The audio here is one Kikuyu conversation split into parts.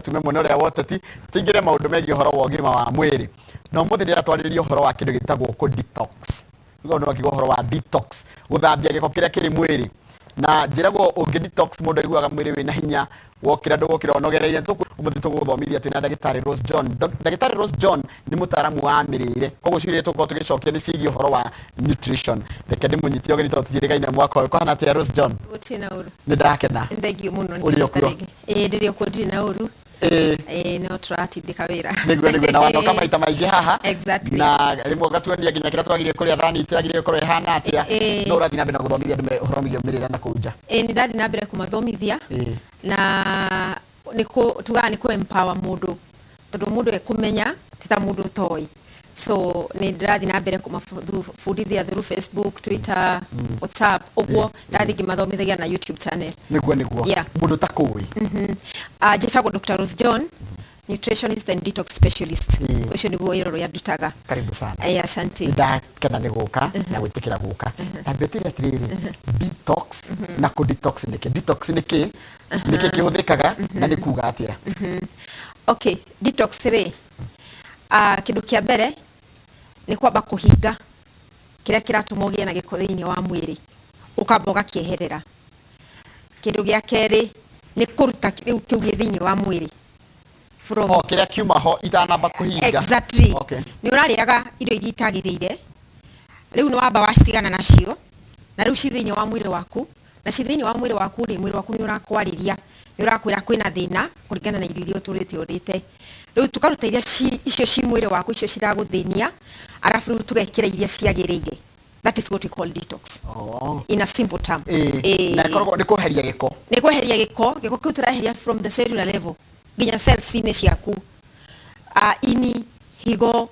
Tume mwena ũrĩa wa ũteti, tũingĩre maũndũ megiĩ ũhoro wa ũgima wa mwĩrĩ. Na ũmũthĩ ndĩratwarĩrĩria ũhoro wa kĩndũ gĩtagwo kũ detox. Rĩu nĩ wakiuga ũhoro wa detox, gũthambia gĩko kĩrĩa kĩrĩ mwĩrĩ. Na njĩragwo ũngĩ detox mũndũ aiguaga mwĩrĩ wĩna hinya, wokĩra ndũgũkĩra ũnogereire. Ũmũthĩ tũgũgũthomithia twĩna ndagĩtarĩ Rose John. Ndagĩtarĩ Rose John nĩ mũtaaramu wa mĩrĩre. Koguo ciũria iria tũgũkorwo tũgĩcokia nĩ ciĩgiĩ ũhoro wa nutrition. Reke ndĩmũnyitie ũgeni tondũ tũtiĩrĩgaine mwaka ũyũ. Kũhana atĩa, Rose John? Gũtirĩ na ũru. Nĩ ndakena. Thengiũ mũno. Ũrĩ o kuo? Ĩĩ, ndĩrĩ o kuo, ndirĩ na ũru. Ĩĩ, no tũratindĩka wĩra. Nĩguo, na wanoka maita maingĩ haha. Exactly. Na rĩmwe ũgatuonia nginya kĩrĩa twagĩrĩire kũrĩa, thani itũ yagĩrĩire gũkorwo ĩhana atĩa. No ũrathiĩ na mbere na gũthomithia andũ ũhoro wĩgiĩ mĩrĩre na kũu nja. Ĩĩ, nĩ ndathiĩ na mbere kũmathomithia. Na nĩ kũ tugaga nĩ kũ empower mũndũ, tondũ mũndũ ekũmenya ti ta mũndũ ũtoĩ. So nĩ ndĩrathiĩ na mbere kũmabundithia through Facebook, Twitter, WhatsApp, ũguo ndathiĩ ngĩmathomithagia na YouTube channel. Nĩguo. Mũndũ takũĩ? Njĩtagwo Dr. Rose John, nutritionist and detox specialist. Ũcio nĩguo wĩra ũrĩa ndutaga. Karibu sana. Asante. Ndakena nĩ gũka na gwĩtĩkĩra gũka. Tambia tũire atĩrĩrĩ, detox na kũ detox nĩkĩ? Detox nĩkĩ? Nĩkĩ kĩhũthĩkaga na nĩ kuga atĩa? Okay, detox rĩ, kĩndũ kĩa mbere nĩ kwamba kũhinga kĩrĩa kĩratũma ũgĩe na gĩko thĩinĩ wa mwĩrĩ, ũkamba ũgakĩeherera. Kĩndũ gĩa kerĩ nĩ kũruta rĩu kĩu gĩ thĩinĩ wa mwĩrĩ from o kĩrĩa kiuma ho itanamba kũhinga. Exactly. Nĩ ũrarĩaga irio iria itagĩrĩire, rĩu nĩ wamba wacitigana nacio, na rĩu ci thĩinĩ wa mwĩrĩ waku, na ci thĩinĩ wa mwĩrĩ waku rĩ, mwĩrĩ waku nĩ ũrakwarĩria, nĩ ũrakwĩra kwĩna thĩna kũringana na irio iria ũtũrĩte ũrĩte. Rĩu tũkaruta iria icio ci mwĩrĩ waku, icio ciragũthĩnia, arabu rĩu tũgekĩra iria ciagĩrĩire. That is what we call detox. In a simple term. Na ĩkoragwo nĩ kweheria gĩko. Nĩ kweheria gĩko, gĩko kĩu tũreheria from the cellular level nginya cells-inĩ ciaku. Ini, higo,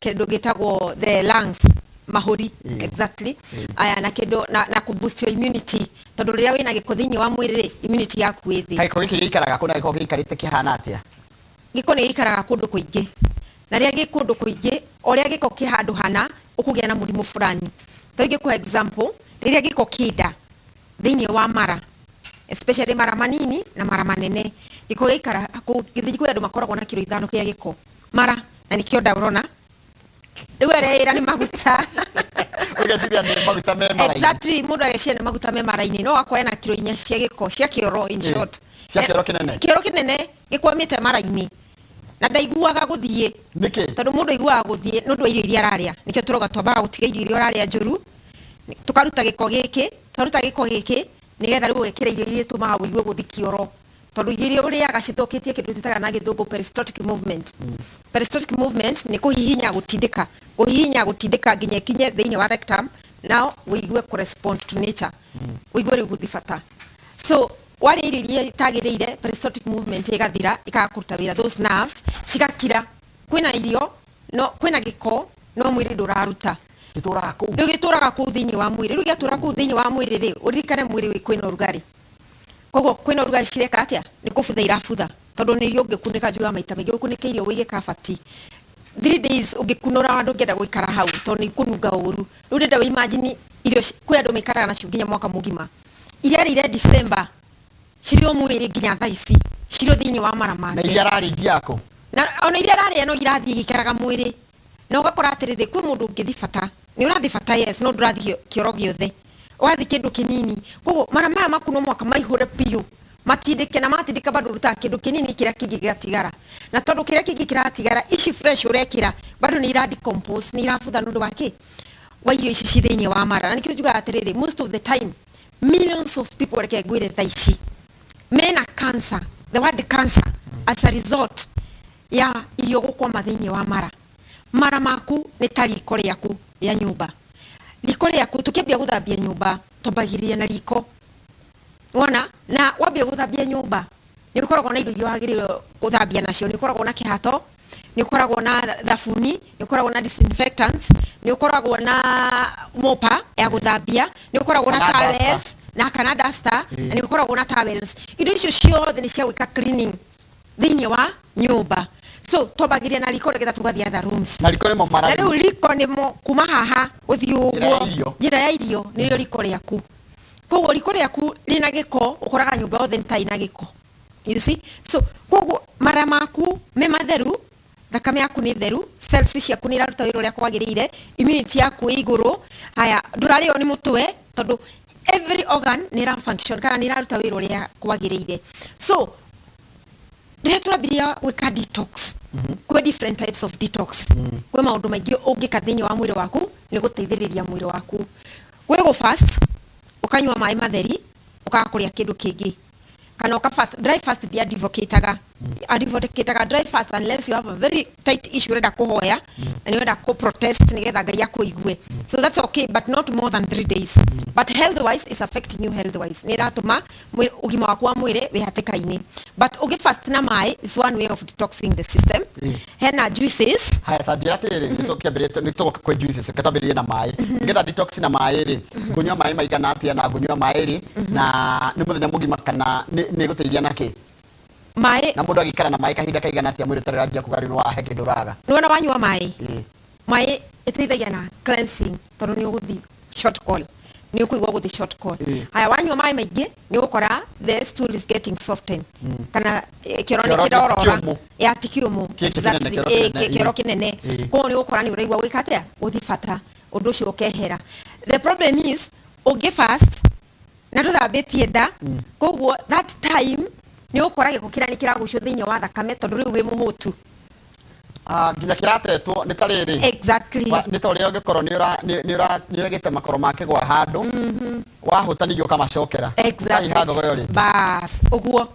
kĩndũ gĩtagwo the lungs, mahũri. Exactly. Aya, na kĩndũ na kũ boost your immunity, tondũ rĩrĩa wĩna gĩko thĩinĩ wa mwĩrĩ rĩ, immunity yaku ĩ thĩ. Gĩko gĩkĩ gĩikaraga kũ na gĩkoragwo gĩikarĩte kĩhana atĩa? Gĩko nĩ gĩikaraga kũndũ kũingĩ, na rĩrĩa gĩ kũndũ kũingĩ, o ũrĩa gĩko kĩ handũ hana, ũkũgĩa na mũrimũ fulani. Ta ingĩkũhe example, rĩrĩa gĩko kĩ nda thĩinĩ wa mara, especially mara manini na mara manene, gĩko gĩaikara kũu, gĩthiĩ kwĩ andũ makoragwo na kiro 5 kĩa gĩko mara, na nĩkĩo nda ũrona rĩu areĩra nĩ maguta. Ũgeciria nĩ maguta me mara-inĩ. Exactly, mũndũ ageciria nĩ maguta me mara-inĩ, no akoya na kiro 4 cia gĩko cia kĩoro, in short. Cia kĩoro kĩnene. Kĩoro kĩnene gĩkwamĩte mara-inĩ na ndaiguaga gũthiĩ. Nĩkĩ? Tondũ mũndũ aiguaga gũthiĩ nĩ ũndũ wa irio iria ararĩa. Nĩkĩo tũroga twambaga gũtiga irio iria ũrarĩa njũru, tũkaruta gĩko gĩkĩ, twaruta gĩko gĩkĩ, nĩgetha rĩu ũgekĩra irio iria itũmaga ũigue gũthiĩ kĩoro. Tondũ irio iria ũrĩaga cithũkĩtie kĩndũ twĩtaga na gĩthũngũ peristaltic movement. Peristaltic movement nĩ kũhihinya gũtindĩka, kũhihinya gũtindĩka nginya ĩkinye thĩinĩ wa rectum, nao ũigue kũ respond to nature, ũigue rĩu gũthiĩ bata. So warĩa irio iria itagĩrĩire, peristaltic movement ĩgathira, ĩkaga kũruta wĩra, those nerves cigakira. Kwĩna irio no kwĩna gĩko, no mwĩrĩ ndũraruta. Gĩtũraga kũu. Rĩu gĩtũraga kũu thĩinĩ wa mwĩrĩ. Rĩu gĩatũra kũu thĩinĩ wa mwĩrĩ rĩ, ũririkane mwĩrĩ wĩ kwĩna ũrugarĩ. Koguo kwĩna ũrugarĩ cireka atĩa? Nĩ kũbutha irabutha. Tondũ nĩ irio ũngĩkunĩka, njugaga maita maingĩ, ũkunĩke irio ũige kabati 3 days, ũngĩkunũra ndũngĩenda gũikara hau tondũ nĩ ikũnunga ũru. Rĩu ndĩrenda wĩ imagine irio kwĩ andũ maikaraga nacio nginya mwaka mũgima. Iria arĩire December cirĩ o mwĩrĩ nginya thaa ici, cirĩ o thĩinĩ wa mara Na make. iria ararĩithia kũ? Na ona iria ararĩa no irathiĩ igĩikaraga mwĩrĩ. Na ũgakora atĩrĩrĩ, kwĩ mũndũ ũngĩthiĩ bata, nĩ ũrathiĩ bata, yes, no ndũrathiĩ kĩoro gĩothe, ũrathiĩ kĩndũ kĩnini. Koguo mara maya maku no mũhaka maihũre biũ, matindĩke, na matindĩka bado ũrutaga kĩndũ kĩnini, kĩrĩa kĩngĩ gĩgatigara. Na tondũ kĩrĩa kĩngĩ kĩratigara, ici fresh ũrekĩra bado nĩ ira decompose, nĩ irabutha nĩ ũndũ wa kĩ? Wa irio ici ci thĩinĩ wa mara. Na nĩkĩo njugaga atĩrĩrĩ, most of the time millions of people, reke ngwĩre, thaa ici mena cancer, the word cancer, as a result ya irio gũkwama thĩinĩ wa mara. Mara maku nĩ ta riko rĩaku rĩa nyũmba. Riko rĩaku, tũkĩambia gũthambia nyũmba twambagĩrĩria na riko, wona? Na wambia gũthambia nyũmba nĩ ũkoragwo na indo iria wagĩrĩirwo gũthambia nacio. Nĩ ũkoragwo na kĩhato, nĩ ũkoragwo na thabuni, nĩ ũkoragwo na disinfectants, nĩ ũkoragwo na mopa ya gũthambia, nĩ ũkoragwo na Kana duster. Towels na kana duster, na nĩ ũkoragwo na towels. Indo icio ciothe nĩ cia gwĩka cleaning thĩinĩ wa nyũmba. So twambagĩria na riko nĩgetha tũgathiĩ other rooms. Na riko nĩmo mara? Na rĩu riko nĩmo kuma haha gũthiĩ Njĩra ya ũguo. Irio. Njĩra ya irio nĩrĩo riko rĩaku. Koguo riko rĩaku rĩna gĩko, ũkoraga nyũmba yothe nĩ ta ĩna gĩko. You see, so koguo mara maku me matheru, thakame yaku nĩ theru, cells ciaku nĩ iraruta wĩra ũrĩa kwagĩrĩire, immunity yaku ĩ igũrũ. Haya, ndũrarĩo nĩ mũtwe tondũ every organ nĩ ĩra function kana nĩ ĩraruta wĩra ũrĩa kwagĩrĩire. So rĩrĩa tũrambĩrĩria gwĩka detox, kwĩ different types of detox, kwĩ maũndũ maingĩ ũngĩka thĩinĩ wa mwĩrĩ waku nĩ gũteithĩrĩria mwĩrĩ waku. Gwĩ gũ fast, ũkanyua maĩ matheri, ũkaga kũrĩa kĩndũ kĩngĩ, kana ũka fast. Dry fast ndi advocateaga, advocateaga dry fast unless you have a very tight issue ũrenda kũhoya na nĩ ũrenda kũ protest nĩgetha Ngai akũigue. So that's okay, but not more than 3 days. But health wise is affecting you, health wise nĩ ĩratũma ũgima waku wa mwĩrĩ wĩ hatĩka-inĩ. But ũngĩ fast na maĩ is one way of detoxing the system. Hena juices. Haya, ta njĩra atĩrĩrĩ, nĩ tũkĩambĩrĩria, nĩ tũgoka kwĩ juices, reke twambĩrĩrie na maĩ nĩgetha detox na maĩ rĩ, ngũnyua maĩ maigana atĩa, na ngũnyua maĩ rĩ, na nĩ mũthenya mũgima, kana nĩ gũteithia na kĩ? Maĩ. Na mũndũ agĩikara na maĩ kahinda kaigana atĩa mwĩrĩ ũtarĩ ũranjia kuga rĩu nĩ wahe kĩndũ ũraga? Nĩwona wanyua maĩ, maĩ ĩteithagia na cleansing tondũ nĩ ũgũthi short call, nĩ ũkũigua gũthi short call. Haya, wanyua maĩ maingĩ nĩ ũgũkora the stool is getting softened kana kĩoro nĩ Kĩoro kĩrorora. kĩũmũ. Ya, ti kĩũmũ. Kĩ kĩnene, Exactly. kĩoro kĩnene, Kĩoro kĩnene. Koguo nĩ ũgũkora nĩ ũraigua gwĩka atĩa, gũthi bata, ũndũ ũcio ũkehera. The problem is ũngĩ fast na ndũthambĩtie nda, koguo that time nĩ ũgũkora gĩko kĩrĩa nĩ kĩragucio thĩinĩ wa thakame tondũ rĩu wĩ mũhũtu. Ah, nginya kĩratetwo nĩ ta rĩrĩ. Nĩ ta ũrĩa ũngĩkorwo nĩ ũregete makoro ma kĩgwa handũ wahũta, ningĩ ũkamacokera. Ũkahiha thogoyo rĩngĩ. Bas, ũguo.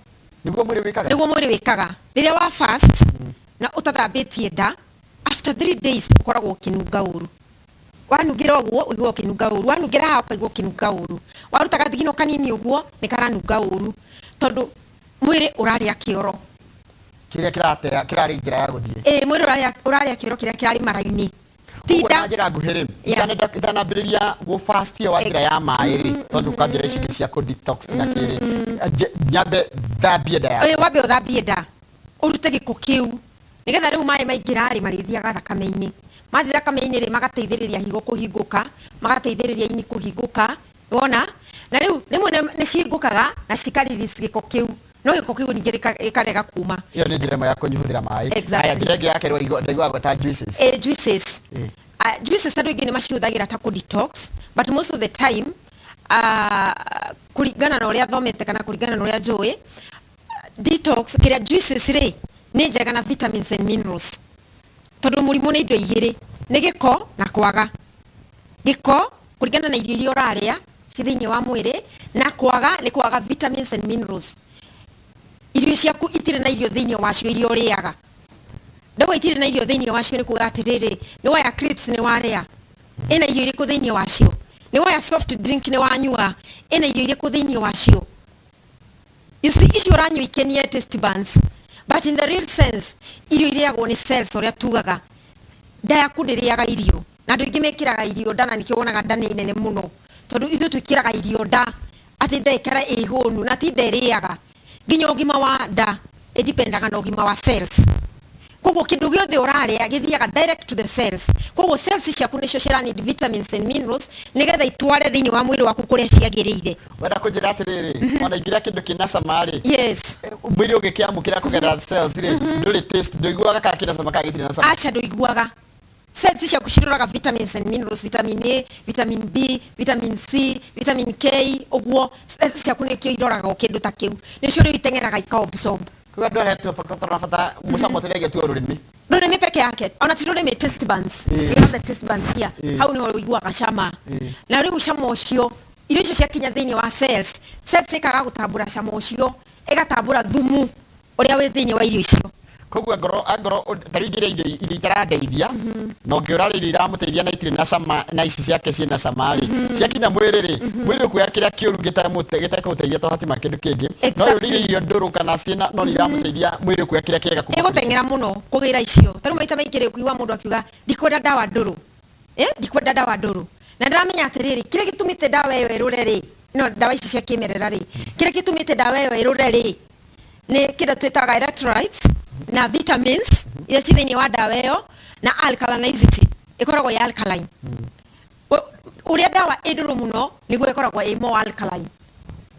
Nĩguo mwĩrĩ wĩkaga. Nĩguo mwĩrĩ wĩkaga. Rĩrĩa wa fast na ũtathambĩtie nda, after 3 days ũkoragwo ũkĩnunga ũru. Wanungĩra ũguo ũigua ũkĩnunga ũru, wanungĩra haha ũkaigua ũkĩnunga ũru, waruta gathigino kanini ũguo nĩ karanunga ũru tondũ mwĩrĩ ũrarĩa kĩoro. Kĩrĩa kĩratea kĩrarĩ njĩra ya gũthiĩ. Ĩ, mwĩrĩ ũrarĩa kĩoro kĩrĩa kĩrarĩ mara-inĩ. Koguo Tinda na njĩra nguhĩ rĩ, Yeah. itanambĩrĩria gũ fast ĩyo wa njĩra ya maĩ rĩ, tondũ kwa njĩra ici ingĩ cia kũ detox na kĩrĩ, nyambe thambie nda Ĩ, yakwa. wambe ũthambie nda, ũrute gĩko kĩu, nĩgetha rĩu maĩ maingĩra rĩ, marĩthiaga thakame-inĩ. Mathiĩ thakame-inĩ rĩ, magateithĩrĩria higo kũhingũka, magateithĩrĩria ini kũhingũka. Wona na rĩu rĩmwe nĩ cihingũkaga na cika release gĩko kĩu, no gĩko kĩu ningĩ gĩkarega kuma. Ĩyo nĩ njĩra ĩmwe ya kũhũthĩra maĩ. Exactly. Haya, njĩra ĩngĩ ya kerĩ ndaiguaga gwĩta juices. Juices. Juices andũ aingĩ nĩ macihũthagĩra ta kũ detox, but most of the time, kũringana na ũrĩa thomete kana kũringana na ũrĩa njũĩ detox, kĩrĩa juices rĩ nĩ njega na vitamins and minerals, tondũ mũrimũ nĩ indo igĩrĩ, nĩ gĩko na kwaga gĩko kũringana na irio iria ũrarĩa ci thĩinĩ wa mwĩrĩ, na kwaga nĩ kwaga vitamins and minerals. Irio ciaku itirĩ na irio thĩinĩ wacio iria ũrĩaga. Ndauga itirĩ na irio thĩinĩ wacio nĩ kuga atĩrĩrĩ, nĩ woya crisps nĩ warĩa, ĩna irio irĩkũ thĩinĩ wacio? Nĩ woya soft drink nĩ wanyua, ĩna irio irĩkũ thĩinĩ wacio? You see, icio ũranyua ikenie taste buds, but in the real sense irio irĩagwo nĩ cells. Ũrĩa tugaga nda yaku ndĩrĩaga irio, na andũ aingĩ mekĩraga irio nda, na nĩkĩo wonaga nda nĩ nene mũno, tondũ ithuĩ twĩkĩraga irio nda atĩ nda ĩkara ĩ hũnu, na ti nda ĩrĩaga. Nginya ũgima wa nda ĩdipendaga na ũgima wa cells. Koguo kĩndũ gĩothe ũrarĩa gĩthiaga direct to the cells. Koguo cells ciaku nĩcio cira need vitamins and minerals nĩgetha itware thĩinĩ wa mwĩrĩ waku kũrĩa ciagĩrĩire. Wenda kũnjĩra atĩrĩrĩ, ona ingĩrĩa kĩndũ kĩna cama rĩ, Yes. Mwĩrĩ ũngĩkĩamũkĩra kũgerera cells rĩ, ndũrĩ taste, ndũiguaga kana kĩna cama kana gĩtirĩ na cama? Aca, ndũiguaga. Cells ciaku ciroraga vitamins and minerals, vitamin A, vitamin B, vitamin C, vitamin K. Ũguo cells ciaku nĩkĩo iroraga o kĩndũ ta kĩu, nĩcio rĩu iteng'eraga ika absorb. Koguo andũ arĩa tũbata mũcamo ũteithagia tu o rũrĩmĩ. Rũrĩmĩ peke yake, ona ti rũrĩmĩ, taste buds. We have the taste buds here. Hau nĩho ũiguaga cama. Na rĩu cama ũcio, irio icio ciakinya thĩinĩ wa cells, cells ĩkaga gũtambũra cama ũcio, ĩgatambũra thumu ũrĩa wĩ thĩinĩ wa irio icio. Koguo angorwo ta rĩu ingĩrĩa irio itarandeithia, na ũngĩ ũrarĩa irio iramũteithia na itirĩ na cama, na ici ciake ciĩna cama rĩ, ciakinya mwĩrĩ rĩ, mwĩrĩ ũkuoya kĩrĩa kĩũru gĩtekũmũteithia to hatima kĩndũ kĩngĩ. No ũrĩire irio ndũrũ kana ciĩna no nĩ iramũteithia, mwĩrĩ ũkuoya kĩrĩa kĩega kuma kũrĩ. Ĩgũteng'era mũno kũgĩra icio. Ta rĩu maita maingĩ rĩ, ũkĩigua mũndũ akiuga, "Ndikwenda ndawa ndũrũ, ndikwenda ndawa ndũrũ," na ndĩramenya atĩrĩrĩ, kĩrĩa gĩtũmĩte ndawa ĩyo ĩrũre rĩ, no ndawa ici cia kĩmerera rĩ, kĩrĩa gĩtũmĩte ndawa ĩyo ĩrũre rĩ, nĩ kĩndũ twĩtaga electrolytes na vitamins iria ci thĩinĩ wa ndawa ĩyo na alkalinity, ĩkoragwo ĩ alkaline. Ũrĩa ndawa ĩ ndũrũ mũno nĩguo ĩkoragwo ĩ more alkaline,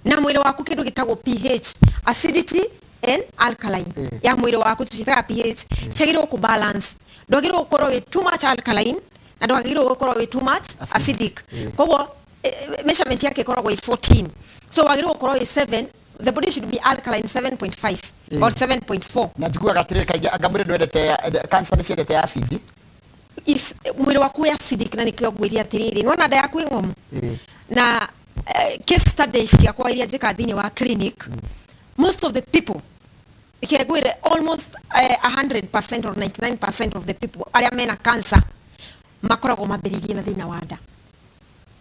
na mwĩrĩ waku kĩndũ gĩtagwo pH, acidity. and alkaline ya mwĩrĩ waku, tũciĩtaga pH, ciagĩrĩirwo kũ balance. Ndwagĩrĩirwo gũkorwo wĩ too much alkaline na ndwagĩrĩirwo gũkorwo wĩ too much acidic. Acidic. Koguo measurement yake ĩkoragwo ĩ 14, so wagĩrĩirwo gũkorwo wĩ 7, the body should be alkaline 7.5 or 7.4. Na njiguaga atĩrĩrĩ, kaingĩ anga mwĩrĩ ndwendete, cancer nĩ ciendete acid. If mwĩrĩ waku wĩ acidic, na nĩkĩo ngwĩria atĩrĩrĩ, nĩwona nda yaku ĩ ng'omu na case studies ciakwa iria njĩkaga thĩinĩ wa clinic, most of the people, ngwĩre almost 100% or 99% of the people arĩa mena cancer makoragwo mambĩrĩirie na thĩna wa nda,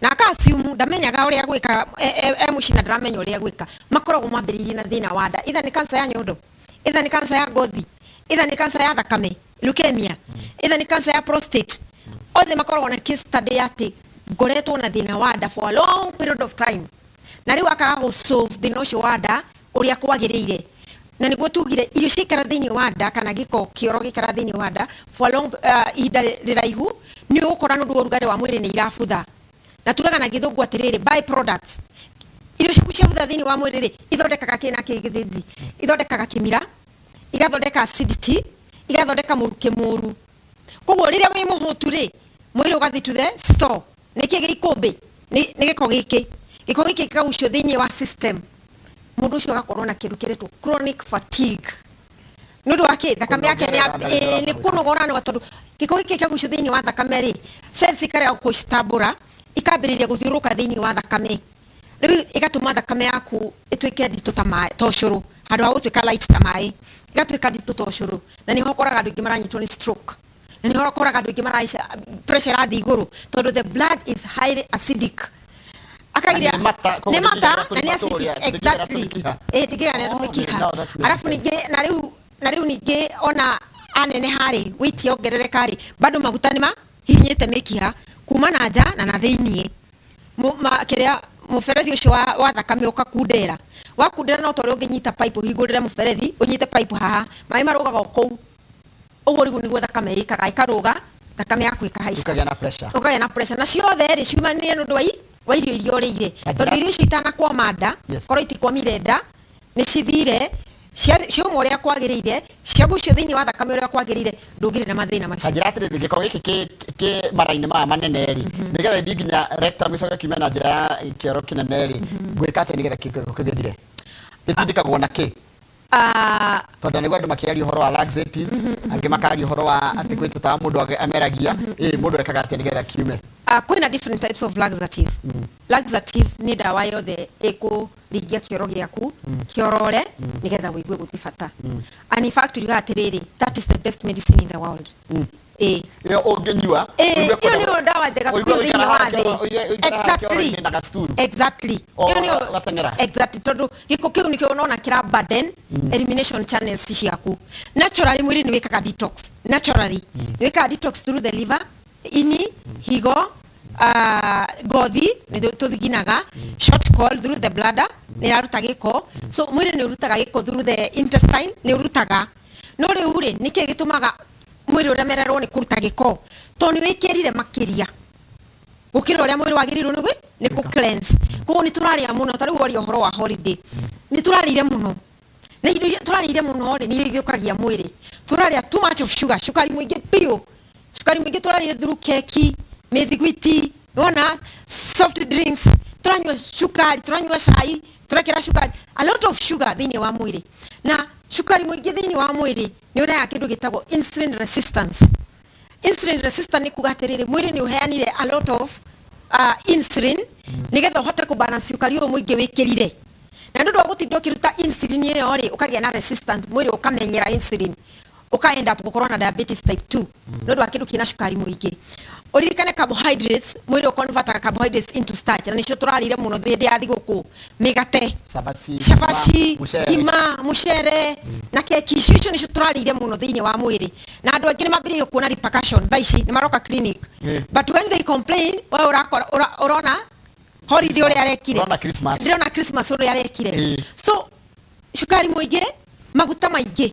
na aka assume ndamenyaga ũrĩa gwĩka, e mũciĩ na ndaramenya ũrĩa gwĩka. Makoragwo mambĩrĩirie na thĩna wa nda, either nĩ cancer ya nyondo, either nĩ cancer ya ngothi, either nĩ cancer ya thakame, leukemia, either nĩ cancer ya prostate. Othe makoragwo na case study atĩ ngoretwo na thĩna wa nda for a long period of time, na rĩu akaga gũ solve thĩna ũcio wa nda ũrĩa kwagĩrĩire. Na nĩguo tugire irio ciaikara thĩinĩ wa nda kana gĩko kĩoro gĩikara thĩinĩ wa nda for a long ihinda rĩraihu, nĩ ũgũkora nĩ ũndũ wa ũrugarĩ wa mwĩrĩ nĩ irabutha, na tugaga na gĩthũngũ atĩrĩrĩ, by products. Irio ciaku ciabutha thĩinĩ wa mwĩrĩ rĩ, ithondekaga kĩ na kĩ? Gĩthĩnji ithondekaga kĩmira, igathondeka acidity, igathondeka mũrukĩ mũru. Koguo rĩrĩa wĩ mũhũtu rĩ, mwĩrĩ ũgathiĩ to the store. Nĩ kĩ gĩ ikũmbĩ? Nĩ gĩko gĩkĩ. Gĩko gĩkĩ gĩkagucio thĩinĩ wa system, mũndũ ũcio agakorwo na kĩndũ kĩretwo chronic fatigue. Nĩ ũndũ wa kĩ? Thakame yake kũnogerera. Nĩ kũnogora nĩ tondũ gĩko gĩkĩ kĩagucio thĩinĩ wa thakame rĩ, cells ikarega gũcitambũra, ikambĩrĩria gũthiũrũrũka thĩinĩ wa thakame. Rĩu ĩgatũma thakame yaku ĩtuĩke nditũ ta maĩ, ta ũcũrũ, handũ ha gũtuĩka light ta maĩ, ĩgatuĩka nditũ ta ũcũrũ. Na nĩho ũkoraga andũ aingĩ maranyitwo nĩ stroke, na nĩho ũkoraga andũ aingĩ maraica, pressure ĩrathiĩ igũrũ, tondũ the blood is highly acidic. Akagiria Na nĩ mata, koguo nĩ mata ndĩngĩgera na nĩ tũrima tũrĩa, acidic. ndĩngĩgera Exactly. tũmĩkiha. Ĩ, ndĩngĩgera Oh, tũmĩkiha. now that makes Arabu sense. ningĩ na rĩu ningĩ ona aneneha rĩ, weight yongerereka rĩ, bado maguta nĩ mahihinyĩte mĩkiha kuma na nja na na thĩiniĩ. Kĩrĩa mũberethi ũcio wa thakame ũkakundera, wakundera, no ta ũrĩa ũngĩnyita pipe, ũhingũrĩre mũberethi, ũnyite pipe haha, maĩ marũgaga o kũu. Ũguo rĩu nĩguo thakame ĩkaga, ĩkarũga, thakame yaku ĩkahaica. Ũkagĩa na pressure. Ũkagĩa na pressure, na ciothe rĩ, ciumanire nĩ ũndũ wa irio iria ũrĩire, Na tondũ irio icio itanakwama nda, korwo itikwamire nda, nĩ cithire ciauma ũrĩa kwagĩrĩire, ciagucio thĩinĩ wa thakame ũrĩa kwagĩrĩire, ndũngĩrĩ na mathĩna macio. Kanjĩra atĩrĩrĩ, gĩko gĩkĩ kĩ mara-inĩ maya manene rĩ, nĩgetha ithiĩ nginya rectum, gĩcoke kiume na njĩra ya kĩoro kĩnene rĩ, ngwĩka atĩa nĩgetha gĩko kĩu gĩthire? Gĩtindĩkagwo na kĩ? Tondũ nĩguo andũ makĩaria ũhoro wa laxatives, angĩ makaria ũhoro wa atĩ kwĩ tũtawa mũndũ ameragia. Ĩ mũndũ ekaga atĩa nĩgetha kiume? Kwĩna different types of laxative. Laxative nĩ ndawa yothe ĩkũringia kĩoro gĩaku kĩorore nĩgetha wĩigue gũthi bata. And in fact tugaga atĩrĩrĩ, that is the best medicine in the world. Ĩ. Ĩyo ũngĩnyua Ĩ, ũigue ĩyo nĩyo ndawa njega ũigue biũ thĩinĩ ũikara wa harĩa thĩ. ũikara harĩa kĩoro-inĩ na gacuru. Exactly. Ĩyo nĩyo. Ũgateng'era. Exactly, tondũ gĩko kĩu nĩkĩo ũrona kĩra burden elimination channels ciaku. Naturally mwĩrĩ nĩ wĩkaga detox, naturally nĩ wĩkaga detox through the liver, ini, higo, ngothi nĩ tũthiginaga, short call through the bladder nĩ ĩraruta gĩko. So mwĩrĩ nĩ ũrutaga gĩko through the intestine, nĩ ũrutaga. No rĩu rĩ, nĩkĩ gĩtũmaga mwĩrĩ ũremererwo nĩ kũruta gĩko? Tondũ nĩ wĩkĩrire makĩria gũkĩra ũrĩa mwĩrĩ wagĩrĩirwo nĩ kũ cleanse. Koguo nĩ tũrarĩa mũno. Ta rĩu waria ũhoro wa holiday, nĩ tũrarĩire mũno, na indo iria tũrarĩire mũno rĩ, nĩ irio ithũkagia mwĩrĩ. Tũrarĩa too much of sugar, cukari mũingĩ biũ, cukari mũingĩ tũrarĩire through keki, mĩthiguiti, wona soft drinks tũranyua cukari, tũranyua cai tũrekĩra cukari, a lot of sugar thĩinĩ wa mwĩrĩ. Na cukari mũingĩ thĩinĩ wa mwĩrĩ nĩ ũrehaga kĩndũ gĩtagwo insulin resistance. Insulin resistant nĩ kuga atĩrĩrĩ, mwĩrĩ nĩ ũheanire a lot of insulin nĩgetha ũhote kũbalance cukari ũyũ mũingĩ wĩkĩrire, na nĩ ũndũ wa gũtinda ũkĩruta insulin ĩyo rĩ, ũkagĩa na resistant, mwĩrĩ ũkamenyera insulin, ũka end up gũkorwo na diabetes type 2 nĩ ũndũ wa kĩndũ kĩna cukari mũingĩ. Ũririkane carbohydrates, mwĩrĩ ũconvertaga carbohydrates into starch, na nĩcio tũrarĩire mũno hĩndĩ ya thigũkũ: mĩgate, cabaci, cabaci, mũcere. Ngima, mũcere na keki icio. Icio nĩcio tũrarĩire mũno thĩinĩ wa mwĩrĩ, na andũ aingĩ nĩ mambĩrĩirie kuona repercussion thaa ici, nĩ maroka clinic. But when they complain, we ũrakora ũrona holiday ũrĩa arekire. Ũrona Christmas. Ndĩrona Christmas ũrĩa arekire. So cukari mũingĩ, maguta maingĩ,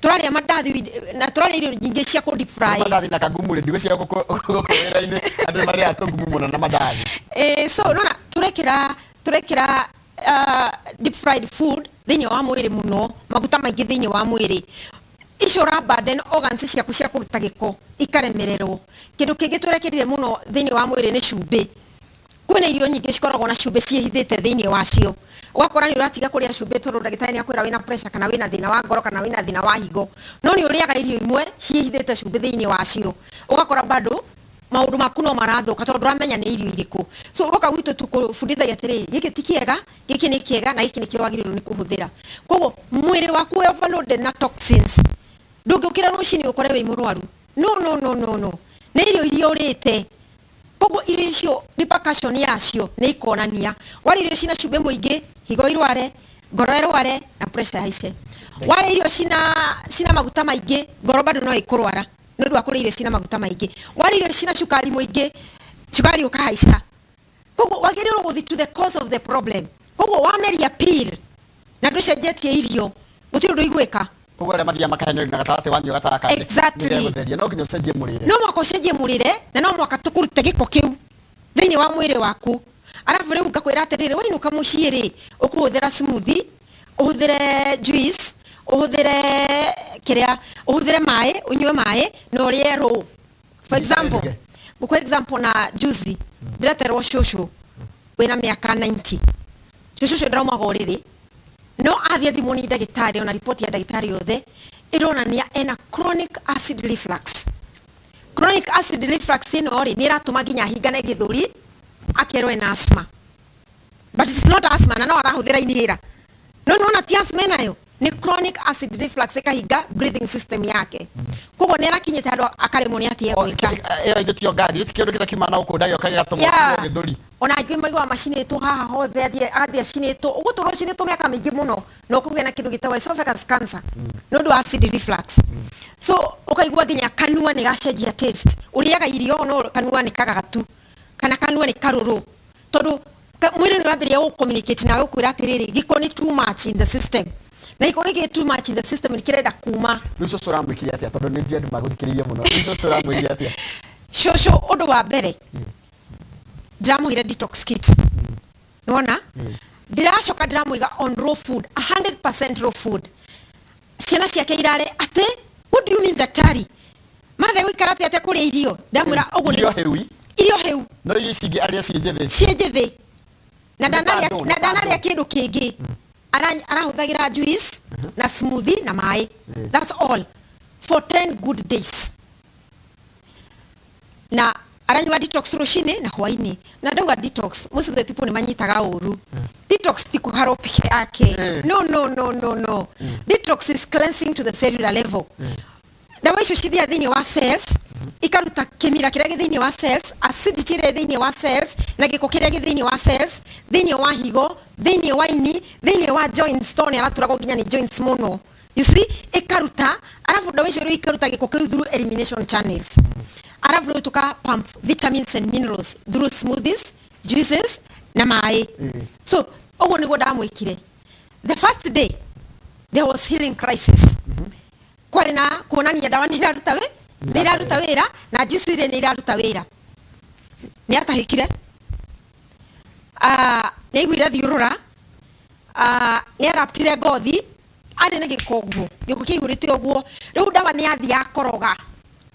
tũrarĩa mandathi na tũrarĩa irio nyingĩ cia kũ deep fry. Mandathi na kagumu rĩ, ndigwĩciria gũkũ wĩra-inĩ andũ nĩ marĩaga tũgumu mũno na mandathi. So nona turekĩra Deep fried food thĩinĩ wa mwĩrĩ mũno, maguta maingĩ thĩinĩ wa mwĩrĩ, icio ũra burden organs ciaku cia kũruta gĩko ikaremererwo. Kĩndũ kĩngĩ tũrekĩrire mũno thĩinĩ wa mwĩrĩ nĩ cumbĩ. Kwĩna irio nyingĩ cikoragwo na cumbĩ ciĩhithĩte thĩinĩ wacio. Ũgakora nĩ ũratiga kũrĩa cumbĩ tondũ ndagĩtarĩ nĩ akwĩra wĩna pressure kana wĩna thĩna wa ngoro kana wĩna thĩna wa higo, no nĩ ũrĩaga irio imwe ciĩhithĩte cumbĩ thĩinĩ wacio. Ũgakora bado maũndũ maku no marathũka tondũ ndũramenya nĩ irio irĩkũ. So ũroka gwitũ tũkũbundithagia atĩrĩrĩ, gĩkĩ ti kĩega, gĩkĩ nĩ kĩega na gĩkĩ nĩkĩo wagĩrĩirwo nĩ kũhũthĩra. Koguo mwĩrĩ waku wĩ overloaded na toxins, ndũngĩũkĩra rũcinĩ ũkore wĩ mũrwaru. No, no, no, no, no. Nĩ irio iria ũrĩte. Koguo irio icio repercussion yacio nĩ ikonania. Warĩa irio cina cumbĩ mũingĩ, higo irware, ngoro ĩrware na pressure ĩhaice. Warĩa irio cina maguta maingĩ, ngoro bado no ĩkũrwara nĩ ũndũ wa kũrĩa irio cina maguta maingĩ. Warĩa irio cina cukari mũingĩ, cukari ũkahaica. Koguo wagĩrĩirwo gũthiĩ to the cause of the problem. Koguo wameria pill na ndũcenjetie irio, gũtirĩ ũndũ igwĩka. Koguo arĩa mathiaga makahenio na gatagatĩ wanyua gatagatĩ nĩgegũtheria, no nginya ũcenjie mũrĩre. No mũhaka ũcenjie mũrĩre na no mũhaka tũkũrute gĩko kĩu thĩinĩ wa mwĩrĩ waku. Arabu rĩu ngakwĩra atĩrĩrĩ, wainũka mũciĩ rĩ, ũkũhũthĩra smoothie, ũhũthĩre juice, ũhũthĩre kĩrĩa, ũhũthĩre maĩ, ũnyue maĩ na ũrĩe raw. For example, ngũkũhe example na juice, ndĩreterwo cũcũ wĩna mĩaka 90. Cũcũ ũcio ndaraumaga ũrĩrĩ, no athiĩ athimwo nĩ ndagĩtarĩ, ona riboti ya ndagĩtarĩ yothe ĩronania ena chronic acid reflux. Chronic acid reflux ĩno rĩ, nĩ ĩratũma nginya ahingane gĩthũri, akerwo ena asthma. But it's not asthma, na no arahũthĩra inhaler. No nĩwona ti asthma enayo, nĩ chronic acid reflux ĩkahinga breathing system yake. Koguo nĩ arakinyĩte handũ akaremwo nĩ atĩa egwĩka. Ĩyo ĩngĩ tiyo ngari, ti kĩndũ kĩrĩa kiumaga na gũkũ ndagĩoka gĩgatũma ũkinywo gĩthũri. Ona angĩ maiguaga macinĩtwo haha hothe, athiĩ acinĩtwo, ũgũtũra ũcinĩtwo mĩaka mĩingĩ mũno na ũkũgĩa na kĩndũ gĩtagwo esophagus cancer nĩ ũndũ wa acid reflux. So ũkaigua nginya kanua nĩ gacenjia taste, ũrĩaga irio no kanua nĩ kagagatu kana kanua nĩ karũrũ, tondũ mwĩrĩ nĩ ũrambĩrĩria gũ communicate nawe ũkwĩra atĩrĩrĩ, gĩko nĩ too much in the system, na gĩko gĩkĩ too much in the system nĩ kĩrenda kuma. Rĩu cũcũ ũramwĩkire atĩa? Tondũ nĩ njũĩ andũ magũthikĩrĩirie mũno. Rĩu cũcũ ũramwĩkire atĩa? Cũcũ, ũndũ wa mbere ndĩramũheire detox kit, nĩwona? Ndĩracoka ndĩramũiga on raw food, 100% raw food. Ciana ciake irare atĩ, what do you mean daktari, mathe gũikara atĩa atekũrĩa irio? Ndamwĩra ũguo irio hĩu. Irio hĩu. No irio ici ingĩ arĩa ciĩ njĩthĩ. Ciĩ njĩthĩ na Nĩ ndanarĩa bando, nĩ na ndanarĩa bando. Kĩndũ kĩngĩ. Arahũthagĩra juice na smoothie na maĩ, that's all for 10 good days, na aranyua detox rũcinĩ na hwainĩ. Na ndauga detox, most of the people nĩ manyitaga ũru. Detox ti kũharwo peke yake. No, no, no, no, no. Detox is cleansing to the cellular level. Ndawa icio cithiaga thĩinĩ wa cells, ikaruta kĩmira kĩrĩa gĩ thĩinĩ wa cells, acidity ĩrĩa ĩ thĩinĩ wa cells na gĩko kĩrĩa gĩ thĩinĩ wa cells, thĩinĩ wa higo, thĩinĩ wa ini, thĩinĩ wa joints, tondũ nĩ araturagwo nginya nĩ joints mũno, you see? Ĩkaruta, arabu ndawa icio rĩu ikaruta gĩko kĩu through elimination channels, arabu rĩu tũka pump vitamins and minerals through smoothies, juices na maĩ. So ũguo nĩguo ndamwĩkire. The first day there was healing crisis, kwarĩ na kuonania ndawa nĩ iraruta wĩra na juice iria nĩ iraruta wĩra. Nĩ atahĩkire. Ah, nĩ aiguire thiũrũra. Ah, nĩ araptire ngothi, arĩ na gĩko ũguo, gĩko kĩihũrĩte ũguo. Rĩu ndawa nĩ yathiĩ yakoroga.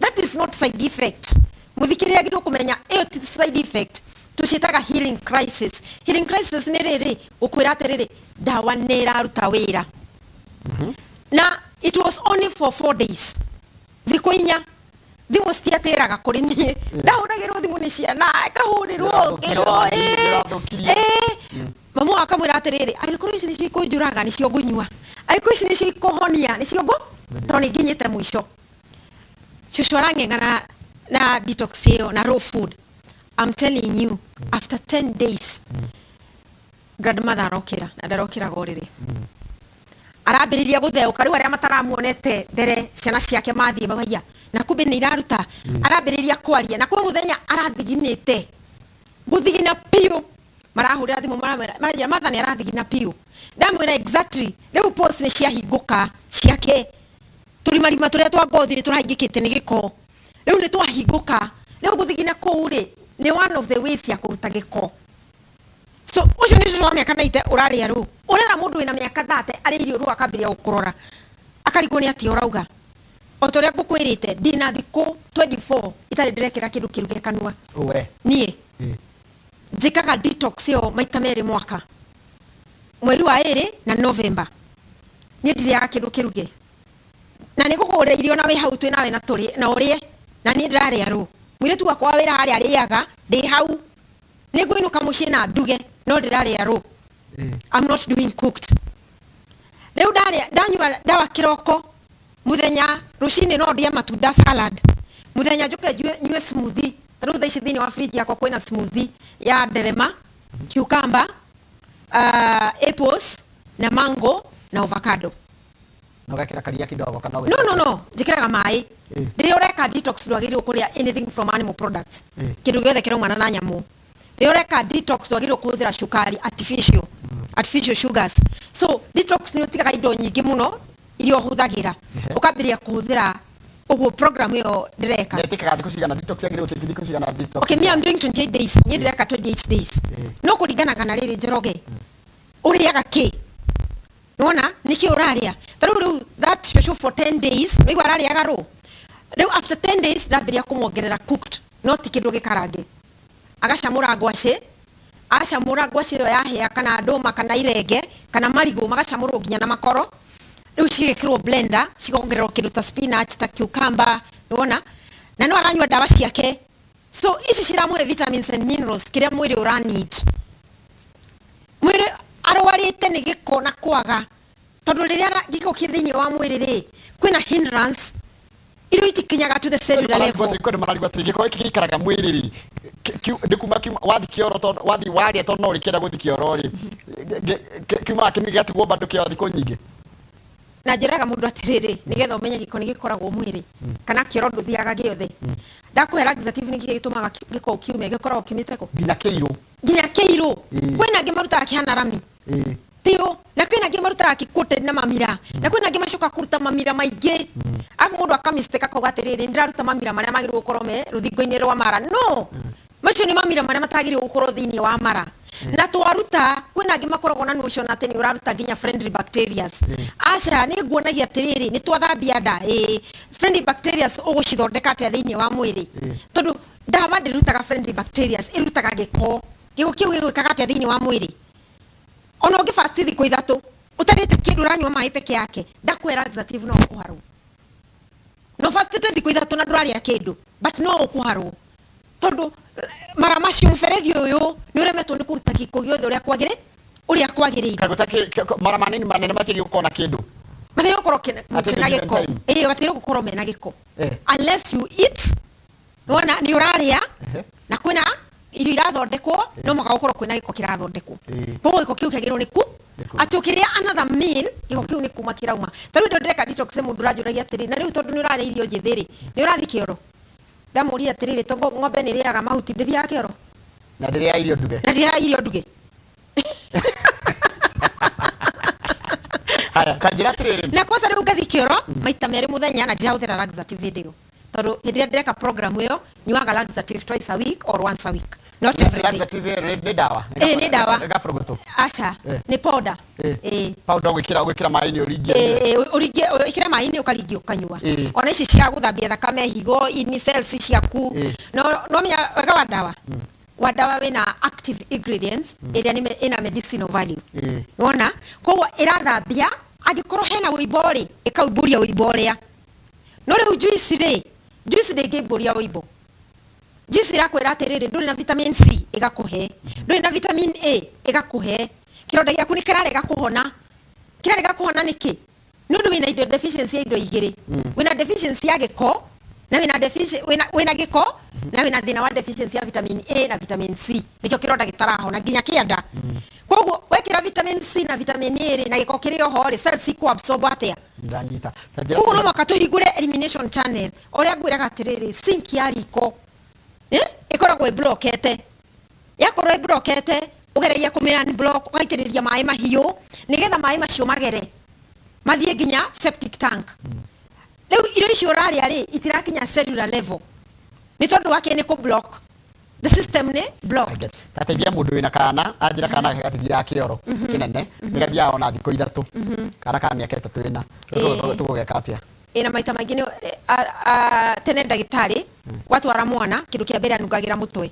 That is not side effect. Mũthikĩrĩria agĩrĩirwo kũmenya ĩyo ti side effect, tũciĩtaga healing crisis. Healing crisis nĩ rĩrĩ gũkwĩra atĩrĩrĩ, ndawa nĩ ĩraruta wĩra. Na it was only for 4 days, thikũ 4, thimũ citiatĩraga kũrĩ niĩ. Ndahũragĩrwo thimũ nĩ ciana, ĩkahũrĩrwo Nĩũrathũkirie ngĩrwo nĩũrathũkirie. Mamu akamwĩra atĩrĩrĩ, angĩkorwo ici nĩcio ikũnjũraga nĩcio ngũnyua, angĩkorwo ici nĩcio ikũhonia nĩcio ngũ, tondũ nĩ nginyĩte mũico. Cũcũ arang'eng'ana na detox ĩyo na raw food. I'm telling you, after 10 days grandmother arokĩra, na ndarokĩraga ũrĩrĩ, arambĩrĩria gũtheũka. Rĩu arĩa mataramuonete mbere, ciana ciake mathiĩ maugaia na kumbe nĩ iraruta. Arambĩrĩria kwaria na kwĩ mũthenya arathiginĩte gũthigina biũ, marahũrĩra thimũ, maramwĩra, maranjĩra matha nĩ arathigina biũ. Ndamwĩra exactly, rĩu pores nĩ ciahingũka ciake, tũrimarima tũrĩa twa ngothi nĩ tũrahingĩkĩte nĩ gĩko, rĩu nĩ twahingũka. Rĩu gũthigina kũu rĩ, nĩ one of the ways ya kũruta gĩko. So ũcio nĩ cũcũ wa mĩaka 90 ũrarĩa rũ. Ũrera mũndũ wĩna mĩaka 30 arĩa irio rũ, akambĩrĩria gũkũrora, akarigwo nĩ atĩa ũrauga. O ta ũrĩa ngũkwĩrĩte, ndĩna thikũ 24 itarĩ ndĩrekĩra kĩndũ kĩruge kanua. We. Niĩ njĩkaga detox ĩyo maita merĩ mwaka, mweri wa ĩrĩ na November. Niĩ ndirĩaga kĩndũ kĩruge, na nĩ ngũkũgũrĩra irio na wĩ hau twĩ nawe na tũrĩ na ũrĩe, na niĩ ndĩrarĩa rũ. Mũirĩtu wakwa wa wĩra harĩa arĩaga ndĩ hau. Nĩ ngũinũka mũciĩ na nduge, no ndĩrarĩa rũ. I'm not doing cooked. Rĩu ndarĩa, ndanyua ndawa kĩroko, mũthenya rũcinĩ no ndĩe matunda, salad. Mũthenya njũke nyue smoothie. Ta rĩu thaa ici thĩinĩ wa fridge yakwa kwĩna smoothie ya nderema, cucumber, apples na mango na avocado. Na ũgekĩra karia kidogo kana? No, njĩkĩraga maĩ. Rĩrĩa ũreka detox, ndwagĩrĩirwo kũrĩa anything from animal products. Kĩndũ gĩothe kĩraumana na nyamũ. Rĩrĩa ũreka detox, ndwagĩrĩirwo kũhũthĩra cukari, artificial sugars. So detox nĩ ũtigaga indo nyingĩ mũno iria ũhũthagĩra, ũkambĩrĩria kũhũthĩra ũguo program ĩyo ndĩreka. Na ĩtĩkaga thikũ cigana? Detox yagĩrĩirwo gũtake thikũ cigana, detox? Okay, me, I'm doing 28 days. Niĩ ndĩreka 28 days. No kũringanaga na rĩrĩ, Njoroge, ũrĩaga kĩ? Nĩwona nĩkĩ ũrarĩa? Ta rĩu that shosho for 10 days nĩigua ararĩaga rũ. Rĩu after 10 days ndambĩrĩria kũmwongerera cooked, no ti kĩndũ gĩkarange. Agacamũra ngwacĩ, acamũra ngwacĩ ĩyo yahĩa, kana ndũma, kana irenge, kana marigũ, magacamũrwo nginya na makoro. Rĩu cigekĩrwo blender, cikongererwo kĩndũ ta spinach, ta cucumber, nĩwona? Na no aranyua ndawa ciake. So ici ciramũhe vitamins and minerals kĩrĩa mwĩrĩ ũra need. Mwĩrĩ arwarĩte nĩ gĩko na kwaga, tondũ rĩrĩa gĩko kĩ thĩinĩ wa mwĩrĩ rĩ, kwĩna hindrance, irio itikinyaga to the cellular level. Kwĩ mararigwo atĩrĩ, gĩko gĩkĩ gĩikaraga mwĩrĩ rĩ, nĩ kuma wathi kĩoro, tondũ wathi warĩa, tondũ no ũrĩkĩenda gũthi kĩoro rĩ, kiumaga kĩmi gĩgatigwo bado kĩo thikũ nyingĩ. Na njĩraga mũndũ atĩrĩrĩ, nĩgetha ũmenye gĩko nĩ gĩkoragwo mwĩrĩ kana kĩoro ndũthiaga gĩothe, ndakũhe laxative, nĩkĩ gĩtũmaga gĩko kiume? Gĩkoragwo kiumĩte kũ? Nginya kĩirũ. Nginya kĩirũ. Kwĩna angĩ marutaga kĩhana rami biũ, na kwĩna angĩ marutaga kĩcoated na mamira, na kwĩna angĩ macoka kũruta mamira maingĩ. Arabu mũndũ akamistake, akauga atĩrĩrĩ, ndĩraruta mamira marĩa magĩrĩirwo gũkorwo me rũthingo-inĩ rwa mara. No macio nĩ mamira marĩa matagĩrĩirwo gũkorwo thĩinĩ wa mara. Na twaruta, kwĩna angĩ makoragwo na notion atĩ nĩ ũraruta nginya friendly bacterias. Aca, nĩ nguonagia atĩrĩrĩ, nĩ twathambia nda. Ĩĩ, friendly bacterias ũgũcithondeka atĩa thĩinĩ wa mwĩrĩ? Tondũ ndawa ndĩrutaga friendly bacterias, ĩrutaga gĩko. Gĩko kĩu gĩgwĩkaga atĩa thĩinĩ wa mwĩrĩ? Ona ũngĩ fast thikũ 3 ũtarĩte kĩndũ, ũranyua maĩ peke yake, ndakwĩra laxative, no ũkũharwo. No fastĩte thikũ 3 na ndũrarĩa kĩndũ, but no ũkũharwo, tondũ mara macio, mũberethi ũyũ nĩ ũremetwo nĩ kũruta gĩko gĩothe ũrĩa kwagĩrĩ ũrĩa kwagĩrĩire. Kana mara manini manene matiagĩrĩirwo gũkorwo na kĩndũ. Matiagĩrĩirwo gũkorwo At any kĩna given gĩko. time. Ĩĩ, matiagĩrĩirwo gũkorwo mena gĩko unless you eat. Nĩwona nĩ ũrarĩa na kwĩna irio irathondekwo, no mũhaka gũkorwo kwĩna gĩko kĩrathondekwo. Koguo gĩko kĩu kĩagĩrĩirwo nĩ ku atĩ ũkĩrĩa another meal, gĩko kĩu nĩ kuma kĩrauma. Ta rĩu ndĩ ndĩreka detox, mũndũ ũranjũragia atĩrĩ, na rĩu tondũ nĩ ũrarĩa irio njĩthĩ rĩ, nĩ ũrathiĩ kĩoro? Ndamũria atĩrĩrĩ, to ng'ombe nĩ ĩrĩaga mahuti, ndĩthiaga kĩoro? Na ndĩrĩa irio nduge. Na ndĩrĩaga irio nduge. Haya, kanjĩra atĩrĩrĩ. Na kwanza rĩu ngathi kĩoro maita merĩ mũthenya, na ndirahũthĩra laxative hĩndĩ ĩyo, tondũ hĩndĩ ĩrĩa ndĩreka program ĩyo nyuaga laxative twice a week or once a week, not every day. Laxative nĩ ndawa? Ĩĩ, nĩ ndawa. Nĩ gaburugũtũ? Aca. Nĩ powder. Ĩĩ. Powder ũgwĩkĩra maĩ-inĩ ũringie? Ĩĩ, ũringie, ĩkĩra maĩ-inĩ, ũkaringia, ũkanyua. Ona ici cia gũthambia thakame, higo, ini, cells ciaku. No menya wega wa ndawa wĩna active ingredients ĩrĩa nĩ ĩna medicinal value. Wona koguo ĩrathambia, angĩkorwo hena wĩimbo rĩ, ĩkaumbũria wĩimbo ũrĩa. No rĩu juice rĩ, juice ndĩngĩmbũria wĩimbo. Juice ĩrakwĩra atĩrĩrĩ, ndũrĩ na vitamin C, ĩgakũhe. Ndũrĩ na vitamin A, ĩgakũhe. Kĩronda gĩaku nĩ kĩrarega kũhona. Kĩrarega kũhona nĩkĩ? Nĩ ũndũ wĩna indo deficiency ya indo igĩrĩ. Wĩna deficiency ya gĩko na wĩna deficiency, wĩna gĩko na wĩna thĩna wa deficiency ya vitamin A na vitamin C. Nĩkĩo kĩronda gĩtarahona nginya kĩanda. Koguo wekĩra vitamin C na vitamin A rĩ, na gĩko kĩrĩ oho rĩ, cells ikũ-absorb atĩa? Ndanyita. Ta njĩra. Koguo no mũhaka tũhingũre elimination channel. Ũrĩa ngwĩraga atĩrĩrĩ, sink ya riko, ĩkoragwo ĩblokete. Yakorwo ĩblokete, ũgeragia kũmĩ unblock, ũgaitĩrĩria maĩ mahiũ nĩgetha maĩ macio magere mathiĩ nginya septic tank. Rĩu irio icio ũrarĩa rĩ, itirakinya cellular level. Nĩ tondũ wake nĩ kũ block. The system nĩ blocked. Tateithia mũndũ wĩna kana anjĩra kana gake gatithiaga kĩoro kĩnene, nĩ gathiaga ona thikũ 3, kana ka mĩaka 3 ĩna. Tũgũgeka atĩa? Ĩna maita maingĩ nĩ tene ndagĩtarĩ watwara mwana kĩndũ kĩa mbere anungagĩra mũtwe,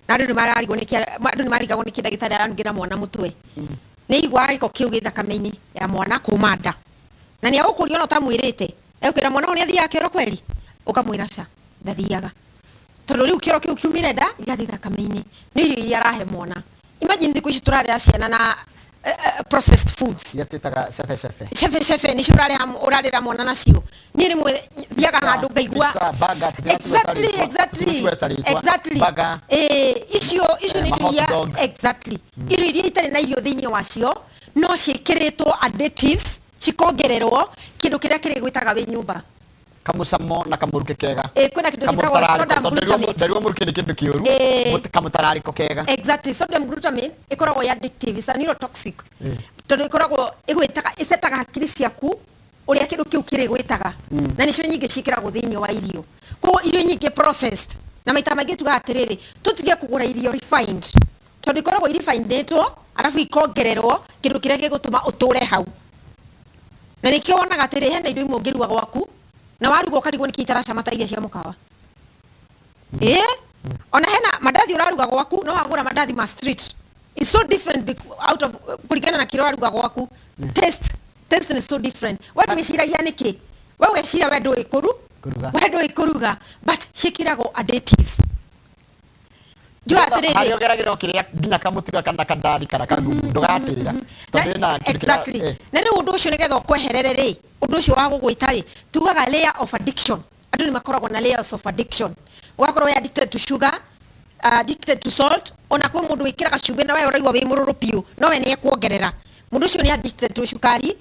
na andũ nĩ mararigwo nĩkĩ, andũ nĩ marigagwo nĩkĩ ndagĩtarĩ aranungĩra mwana mũtwe. Nĩ aiguaga gĩko kĩu gĩ thakame-inĩ ya mwana kuma nda, na nĩ agũkũria ona ũtamwĩrĩte, egũkwĩra mwana ũyũ nĩ athiaga kĩoro kweri, ũkamwĩra ca ndathiaga, tondũ rĩu kĩoro kĩu kiumire nda gĩgathiĩ thakame-inĩ nĩ irio iria arahe mwana. Imagine thikũ ici tũrarera ciana na processed foods. Iria twĩtaga cebe cebe. Cebe cebe nĩcio ũrarera mwana nacio. Niĩ rĩmwe thiaga handũ ngaigua Pizza, burger, tũtiracigweta rĩtwa. Tũtiracigweta rĩtwa. Burger. Icio nĩ Ma irio iria hot dog. Exactly, irio iria itarĩ na irio thĩinĩ wacio no ciĩkĩrĩtwo additives, cikongererwo kĩndũ kĩrĩa kĩrĩgwĩtaga wĩ nyũmba. Kamũcamo na kamũrukĩ kega. Kwĩna kĩndũ gĩtagwo Kamũtararĩko, sodium tondũ glutamate. Ndarigwo mũrukĩ nĩ kĩndũ kĩũru. Kamũtararĩko kega. Exactly, sodium glutamate ĩkoragwo ya addictive, it's a neurotoxic, tondũ ĩkoragwo ĩgwĩtaga, ĩcetaga hakiri ciaku ũrĩa kĩndũ kĩu kĩrĩgwĩtaga, na nĩcio nyingĩ ciĩkĩragwo thĩinĩ wa irio. Koguo irio nyingĩ processed, na maita maingĩ tugaga atĩrĩrĩ, tũtige kũgũra irio refined, tondũ ikoragwo irefinedĩtwo arabu ikongererwo kĩndũ kĩrĩa gĩgũtũma ũtũre hau. Na nĩkĩo wonaga atĩrĩ, hena indo imwe ũngĩruga gwaku na waruga ũkarigwo nĩkĩ itaracama ta iria cia mũkawa. Ĩĩ, ona hena mandathi ũraruga gwaku no wagũra mandathi ma street, it's so different out of kũringana na kĩrĩa ũraruga gwaku. Taste is so different. We ndwĩciragia nĩkĩ, we ũgeciria we ndũĩ kũru Kũruga. We ndũĩ kũruga, but ciĩkĩragwo additives. Njuga atĩrĩrĩ, Harĩa ũgeragĩra ũkĩrĩa nginya kamũtura kana kandathi kana kagumu ndũgatĩra, tondũ ĩna kĩndũ Na rĩu ũndũ ũcio nĩgetha ũkweherere rĩ, ũndũ ũcio wa gũgwĩta rĩ, tugaga layer of addiction. Andũ nĩ makoragwo na layers of addiction, ũgakorwo wĩ addicted to sugar, addicted to salt. Ona kwĩ mũndũ wĩkĩraga cumbĩ na we ũraigua wĩ mũrũrũ biũ, no we nĩ ekuongerera. Mũndũ ũcio nĩ addicted to cukari,